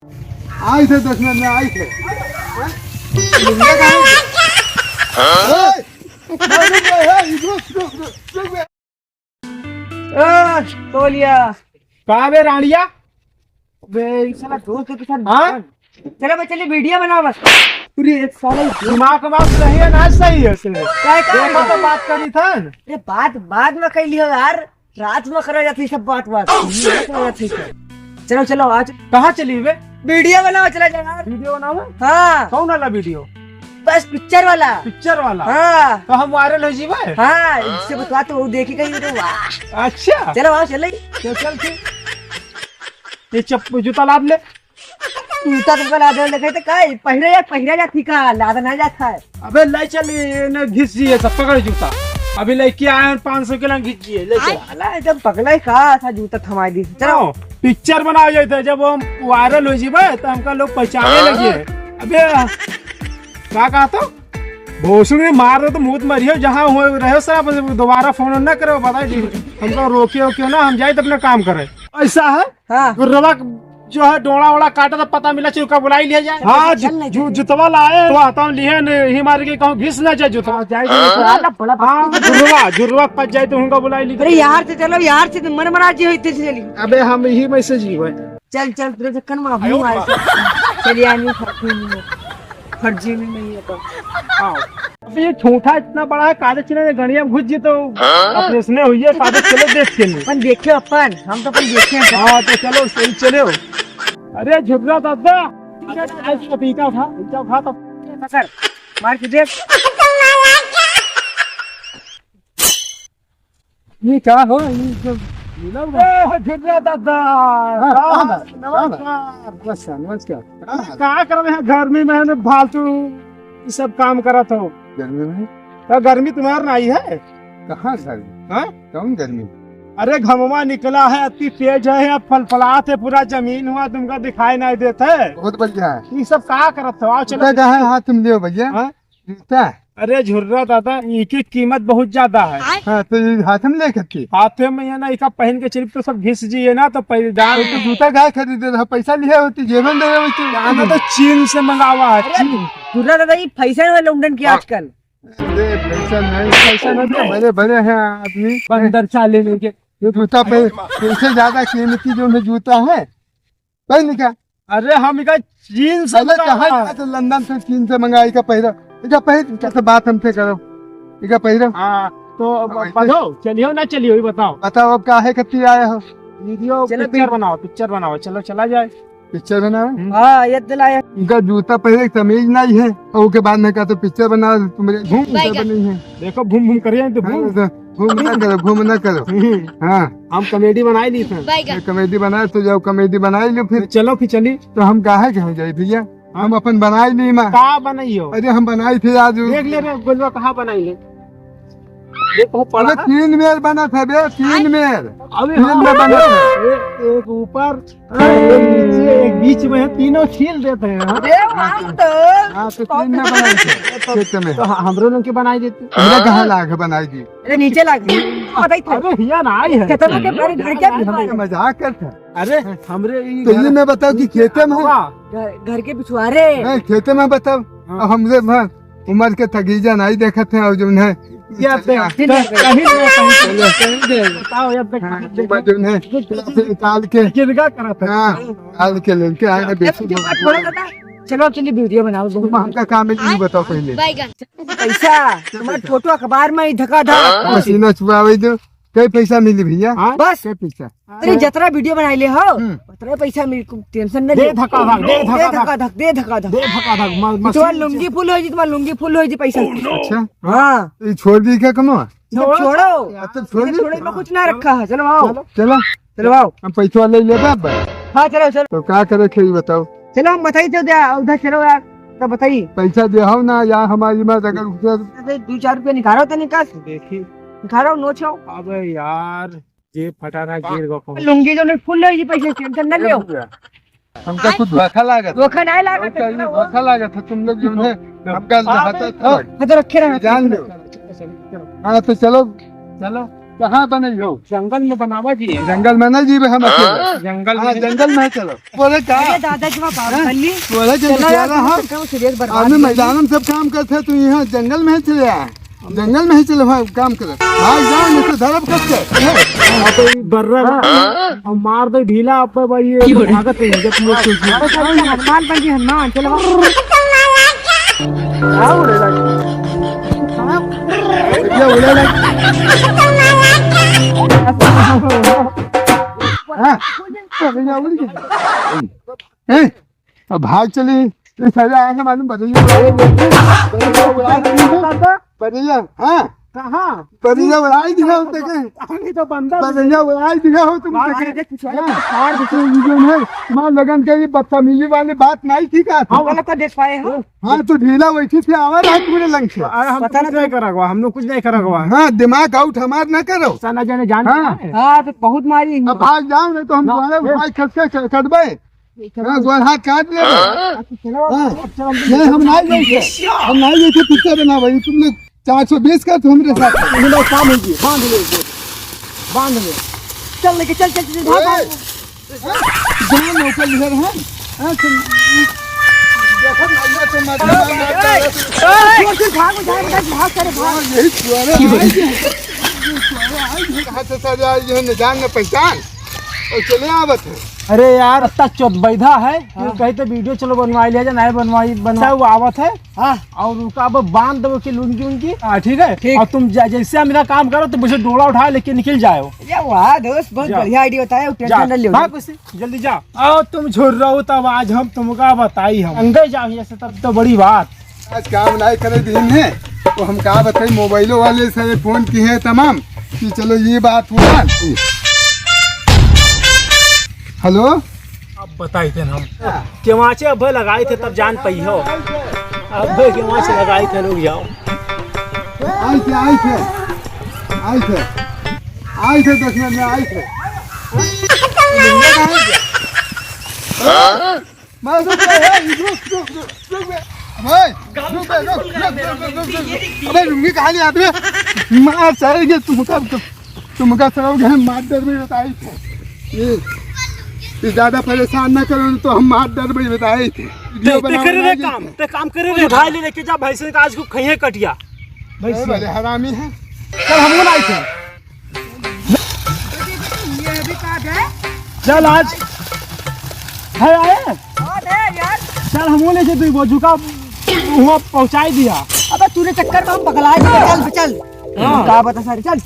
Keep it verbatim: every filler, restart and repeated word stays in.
आई थे दस मिनट में, आई थे। ए, रुक, रुक, रुक, रुक। ए, तोलिया। का बे रांडिया? बे, ई साला दोस्त के साथ हाँ? चलो बे, चलिए वीडियो बनाओ बस। पूरी एक साला दिमाग वाग सही है ना, सही है इसमें। काय, काय देखो है? तो बात करी था। अरे बात बाद में कर लियो यार, रात में करा जाती सब बात, बात ये करा जाती सब। चलो, चलो, आज कहाँ चली बे? वीडियो बनाओ, चला जा यार। वीडियो बनाओ? हाँ। कौन वाला वीडियो? बस पिक्चर वाला। पिक्चर वाला? हाँ। तो हम वायरल हो जीवे? हाँ, इससे बतवा तो वो देखी कहीं तो वाह। अच्छा। चलो, आओ, चले। चल, चल, चल। ये चप्पल, जूता लाद ले। जूता तो लाद ले, तो का, पहिरे या, पहिरा या, ठीक है, लाद ना जाता है। अबे ले चल, ये ने घिस जी, ये सब पकड़ जूता। अभी लेके आए हैं पाँच सौ के ला, घिस जी, ले चल। आय, साला एकदम पगला ही का था, जूता थमा दी। चलो। चलो, पिक्चर बनाओ जाए थे, जब हम वायरल हो जीवे तो हमका लोग पहचाने लगे। अबे का कहा तो? भोसड़ी मार दो तो मुँह मरियो, जहाँ हो रहे हो सब, दोबारा फोन न करो, बता जी। हमको रोके हो क्यों ना, हम जाए तो अपना काम करे। ऐसा है? हाँ। गुर्रवा जो है डोड़ा वोड़ा काटा तो पता मिला, चुका बुलाई लिया जाए। हाँ, चल जु-, नहीं जु-, जाए। जुतवा लाए तो आता हूँ, लिहे न, ही मार के कहूँ घिस ना जाए जुतवा। हाँ, जाए तो हाँ। बड़ा, बड़ा हाँ, जुर्रवा, जुर्रवा पच जाए तो उनका बुलाई ली। अरे यार से चलो, यार से तो मन मरा जी होते से चली। अबे हम यही में से जी भाई। चल, चल, तेरे चक्कर में अभी आयो आए। चलिए, आने फर्जी नहीं है। फर्जी में नहीं है तो। हाँ। अब ये ठूठा इतना बड़ा है, काले चले गड़िया में घुस जी तो हाँ? ऑपरेशन हुई है, काले चले देख के लिए। अपन देखे अपन, हम तो अपन देखे हैं। हाँ, तो चलो, सही चले हो। अरे झुर्रा दादा, आज पपीता था, पपीता था तो पकड़, मार के देख। ये का हो, ये सब मिला हुआ? ए, झुर्रा दादा। हाँ, का हाँ, हाल? हाँ, नमस्कार। नमस्कार, नमस्कार। का हाल? का कर रहे हैं गर्मी में, है ना, फालतू ये सब काम करत हो? गर्मी में? तो गर्मी तुम्हार नहीं है? कहाँ गर्मी? हाँ? कौन गर्मी? अरे घमवा निकला है, अति तेज है, अब फलफलात है, पूरा जमीन हुआ तुमका दिखाई नहीं देता है। बहुत बढ़िया है। ये सब का करत हो? आओ चलो। जूता कहाँ है? हाथ में लियो भैया। हाँ? जूता? अरे झुर्रा दादा, इनकी कीमत बहुत ज्यादा है। हाँ, तो ये हाथ में लेकर के? हाथे में ये ना, इका पहन के चली तो सब घिस जी है ना, तो पैदान तो जूता काहे खरीदे रहा? पैसा लिया होती, जेबन दे होती। जाना तो चीन से मंगावा है, अरे चीन। झुर्रा दादा, ये फैशन है लंदन की आजकल। अरे फैशन नहीं, फैशन है तो बड़े बड़े हैं आदमी। बंदर चाले लेके। ये जूता पे, इससे ज्यादा कीमती जो है जूता है, पहन का। अरे हम इका चीन से अरे मंगावा कहाँ है। तो लंदन से चीन से मंगाई का पहिरा। इका पहिर, इका तो बात हमसे करो। इका पहिरा। हाँ, तो अब हाँ, बताओ, चलियो ना चलियो, ये बताओ। बताओ अब काहे कत्ती आए हो? वीडियो चलो पिक्चर फिर। बनाओ, पिक्चर बनाओ, चलो चला जाए। पिक्चर बनाओ? हम्म। हाँ, याद दिलाया। इनका जूता पहिरे की तमीज नहीं है, और उसके बाद में कहा तो पिक्चर बना, तुम्हारे घूम बैगन। नहीं है। देखो घूम घूम करिए तो हाँ, घूम। तो घूम ना करो, घूम ना करो। हम्म। हाँ। हम कॉमेडी बनाई ली थे। बैगन। ये कॉमेडी बनाए तो जाओ, कॉमेडी बनाई लो फिर। चलो फिर चली। तो हम काहे के हम जाई भैया? हाँ। हम अपन बनाई ली माँ। का बनाई हो? अरे हम बनाई थे आज। देख ले रे गोलवा, कहाँ बनाई ले? देख वो पड़ा अबे है। तीन मेर बना था बे, तीन मेर। अबे तीन हाँ। मेर बना था। एक, एक ऊपर, एक नीचे, एक बीच में है, तीनों छील देते हैं। अरे वाह तो। हाँ, तो तीन मेर बनाई थे खेत में। तो हमरो लोग के बनाई देती। मेरा कहाँ लाग है बनाई दी। अरे नीचे लाग। बताई था। अरे हिया ना आई है। खेतों में के बारे घर क्या हम मजाक करता। अरे, हमरे ई तो घर ये मैं बताओ कि खेते में वाह। घर, घर के पिछुआरे। नहीं, खेते में बताओ। हाँ। अब हमरे में उमर के तगीजा नहीं देखत हैं और जो है या देख, कहीं ना कहीं, कहीं दे। बताओ, या देख, हाँ, देख। उमर जो है, निकाल के। जिरगा करत है। हाँ, निकाल के लेके आए हैं, बेटी। चलो, चलो, चलिए, वीडियो बनाओ, तुम हमका काम में नहीं बताओ पहले। बैगन। पैसा, तुम्हारे फोटो अखबार में ही धका धक। पसीना छुआवे दो। कई पैसा मिली भैया? हाँ? बस। कई पैसा? अरे जतरा वीडियो बनाई ले हो, हम्म। उतरा पैसा मिल, टेंशन न दे ले। धका धक, दे दे धका धक। धका धक, दे धका धक। दे धका धक, म-, तुम्हार मशीन लुंगी से। फुल हो जी, तुम्हार लुंगी फुल हो जी पैसा से। अच्छा। हाँ। ये छोड़ दी क्या कमवा? ये सब छोड़ो। अच्छा, छोड़ ये दी। छोड़े में कुछ ना रखा है, चलो आओ। चलो। चलो। चलो आओ। हम पैसा ले ले बा। हाँ, चलो, चलो। तो का करे के ये बताओ? चलो हम बताई तो दे, उधर चलो यार, तो बताइए। पैसा दे हो ना यार, हमारी मत अगर उधर अरे, दो चार रुपया निकालो तो निकाल। देखी। निकालो, नोट छो। अबे यार, जेब फटा रहा, गिर गो कौन। लुंगी जो नहीं फुल रही पैसे, टेंशन न लियो। हमका कुछ धोखा लागत। धोखा नहीं लागत। हमका ये धोखा लागत है, तुम लोग जो है, हमका हाँ, हाथ हाँ। हाँ, तो रखे रहो। जान लो। हाँ, तो चलो। चलो। कहाँ बनई हो? जंगल में बनावा जी। जंगल में नहीं जीबे हम अकेले। जंगल हाँ, में। जंगल में चलो। बोले का? अरे दादा जी, वहाँ बात हाँ? कर ली। बोले कि चलो यार, बेचारा तुम हाँ। सबका वो सीरियस बर्बाद आदमी कर दी। मैदान में सब काम करते, तू यहाँ जंगल में चले आ। जंगल में ही चले, वहाँ काम करे। भाग जाओ, नहीं तो धरब कस के। अब ये बर्रा हाँ। अब मार दे ढीला, अब भाई ये क्यों रे? भागत है, जब तुम लोग सोच लो। अरे चल, चल, हनुमान बन गई, हनुमान, चलो। हाँ, उड़े लग। ये उड़े लग। हाँ, बढ़िया उड़ गई। हैं? अब भाग चली। ये सारे आएंगे मालूम, बजैया उड़ाई देंगे। बजैया उड़ाई देंगे। बजैया, हाँ। कहाँ? बजैया उड़ाई दिया हो तो के। अभी तो बंदा बजैया उड़ाई दिया हो तुम वहाँ देखे। आगे कुछ है। हाँ, और दूसरे वीडियो में तुम्हारे लगन के ये बदतमीजी वाली बात नहीं ठीक है। हाँ, गलत तो देख पाए हो। हाँ, तो ढीला वैसी से आवा रहा पूरे लंग से। अरे, हम पता कुछ ना नहीं करा हुआ, हम लोग कुछ नहीं करा हुआ। हाँ, दिमाग आउट हमार ना करो। सना जाने जान हाँ। क्या है? हाँ, तो बहुत मारी। अब भाग जाओ, नहीं तो हम ना। तुम्हारे उठाई खस के कटबे। हाँ, गोड़ हाथ काट ले। हाँ। हाँ। नहीं, हम नहीं बैठे। हम नहीं बैठे, पिक्चर बनावे। तुम लोग चार सौ बीस का, तुम हमरे साथ। ये लो, काम हो गया। बांध ले इसको। बांध ले। चल लेके चल, चल, चल, भाग, ए! भाग। जान नौकर लिखे रहे हैं। हाँ, तुम देखो, भैया, तुम मत, मत, मत, मत। चल, चल, भाग, भाग, भाग, भाग, सारे भाग। हाँ, यही सुअर है। ये सुअर है, ये हाथ से सारे आए, ये न जान न पहचान। और चले आवत है। अरे यार, अत्ता चोद बैधा है। हाँ। कही तो वीडियो चलो बनवाई लिया जा, नहीं बनवाई, बनवा। वो आवत है। हाँ। और उनका अब बांध दो के लुंगी उनकी। हाँ, ठीक है। ठीक। और तुम जै-, जैसे हम इधर काम करो, तुम मुझे डोला उठा लेके निकल जाओ। ये वाह दोस्त, बहुत जा। बढ़िया आइडिया बताया, टेंशन जा। ना लो। भाग उससे, जल्दी जा। आओ तुम झुर्राओ, तब आज हम तुमका बताई हम। अंदर जाओ यहाँ से, तब तो बड़ी बात। आज काम नहीं करे दिन है, तो हम का बताई, मोबाइलो वाले से फोन किहे तमाम कि चलो ये बात हुआ। हेलो, अब बताई थे हम। केवाचे अब्बे लगाई थे तब जान पई हो। अब्बे केवाचे लगाई थे लोग जाओ। आई थे, आई थे, आई थे, आई थे, दस मिनट में आई थे। मैं रुक, ए, रुक, रुक, रुक, रुक बे। भाई, रुक बे, रुक, रुक, रुक, रुक, रुक। अबे लुंगी कहाँ ले आते बे? मार सारे के तुमका, तुमका सब हम मार डर में बताई थे। ये, ये ज्यादा परेशान ना करो, तो हम मार डर में बताई थे। वीडियो ते, ते बनावे करे रे लागे काम, थे। ते काम करे रे, उठा ले लेके जा भैंस का, आज को खइहे कटिया। भैंस अरे बड़े हरामी है। चल, हम लोग आई थे। ये अभी कहाँ गए? चल आज। है आए? कौन है यार? चल, हम लोग लेके तू वो झुका, वहाँ पहुँचाई दिया। अबे तूने चक्कर में हम पगला दिया। चल, चल। हाँ। का बता सारे, चल।